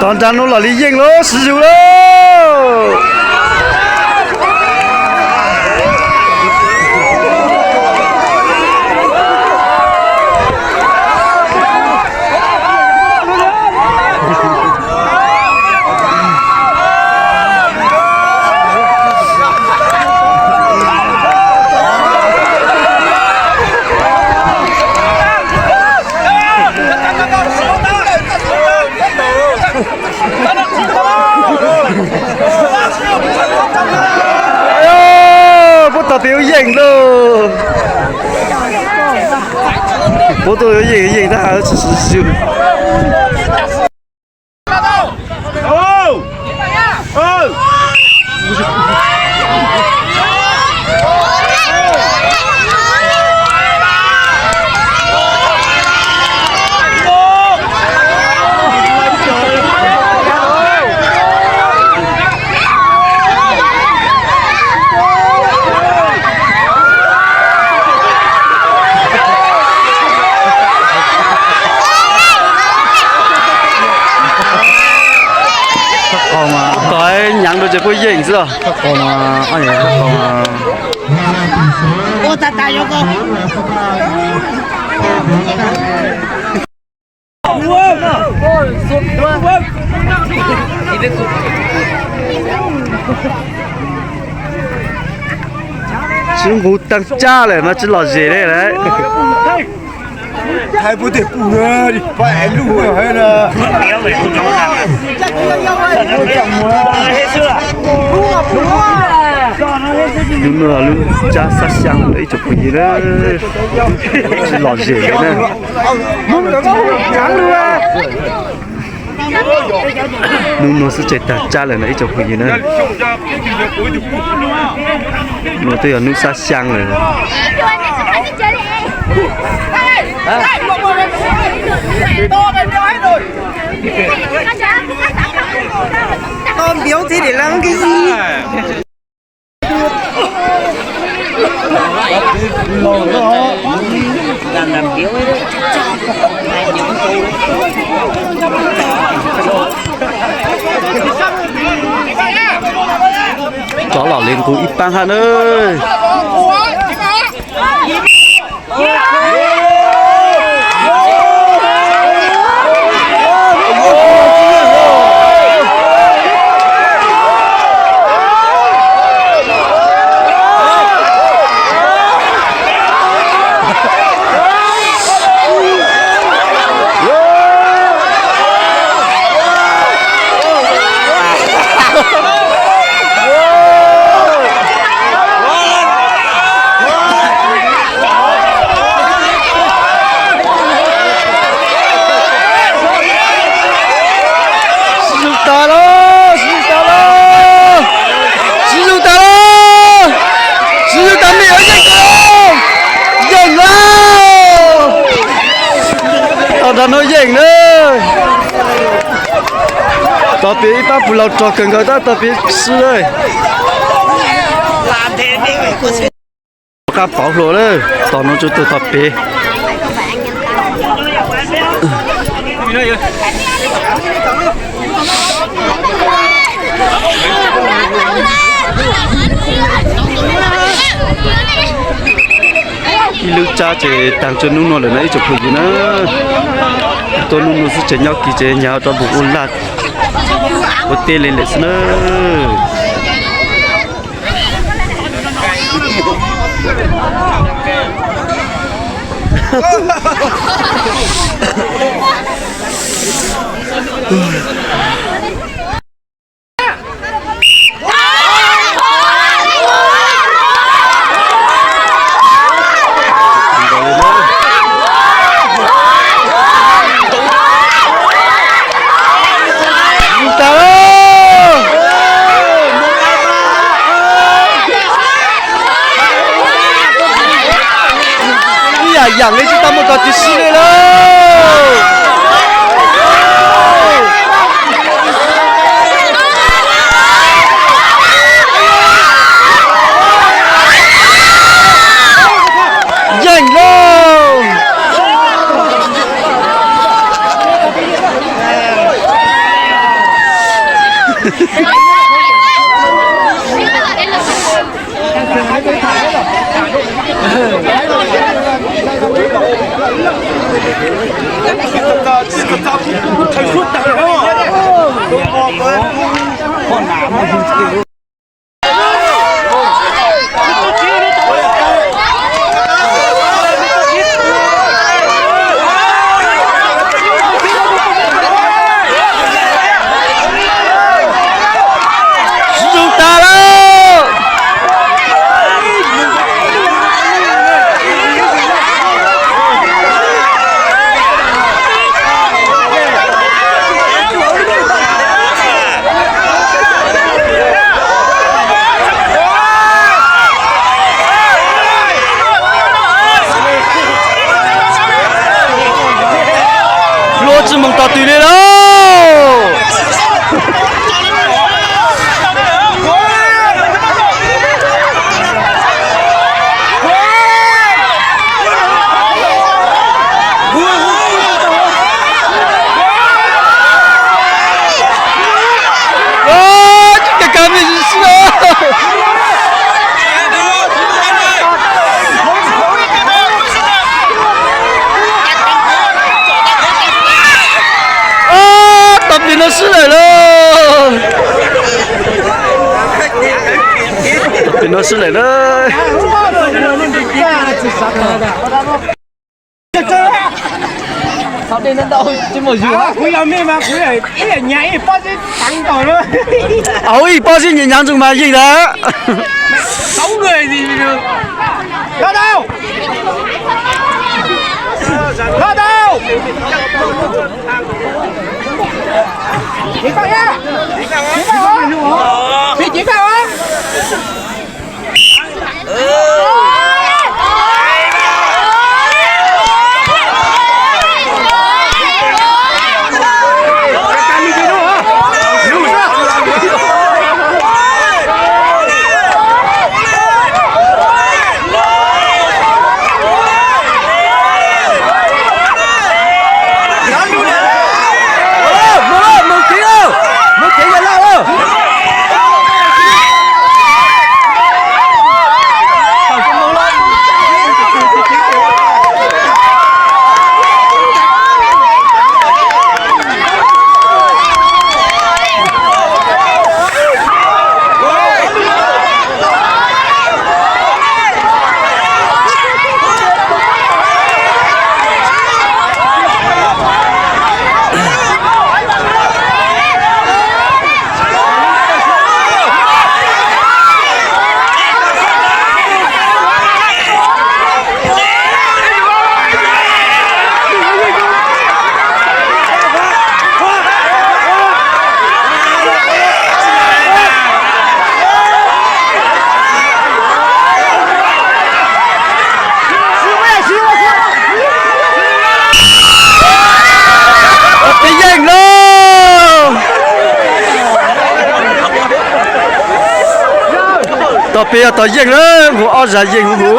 Tog nrag no los li yeej lawm, sib zug lawm. Puab tog pem ua yeej lauj. Puab tuaj ua yeej, yeej tab has tsis sib zug. Tog nyaav rau ces puab yeej xwb os. Tsis nqus taag tsab lawm mas tsis lom zem li lawm. Lub no lub tsab xab xyaa ib tsoom phooj ywg na, tsis lom zem li na. Hnub no xwb ces taag tsab lawm na ib tsoom phooj ywg na. No twb yog hnub xab xyaa lawm. Tsov los li nqus ib paab hab na. Sib zug tag lauj, sib zug tag lauj, sib zug tag lauj, sib zug tag, me yeej tag lauj, yeej lauj. Tog nrag no yeej na. Tog pem ib pab puj laug rog kawg nkaus tab tog pem sib lawm. Qab pov hluas lawm, tog no tsuas tuaj tog pem. Ib lub tsab ces taag tsuas nub nuav lawm na ib tsoom phooj ywg na. Tuaj nub nuav xwb ces nyob kis ces nyag rov mus ua laj ua teb li lawm xwb na. Yaam le tsi tau muaj tog tsi sib le lauj. Yeej lauj. Sib zoo tag lawm. Luag tsi moog tog twg le lauj. Tsis kag kag me ntsis sib. Tog pem no sib lawm lauj. Tog pem no sib lawm lauj. Kuv yog mej mas kuv ib nyaav ib pob zeb teev nkaus na. Au, ib pob zeb nyaav ntsoog mas yeej ntag. Hlo tau! Hlo tau! Ceev faj, ceev faj os, ceev faj os. Tog pem yeej lauj. Tog pem yog tog yeej lawm, nkaus ob zag yeej huv huv.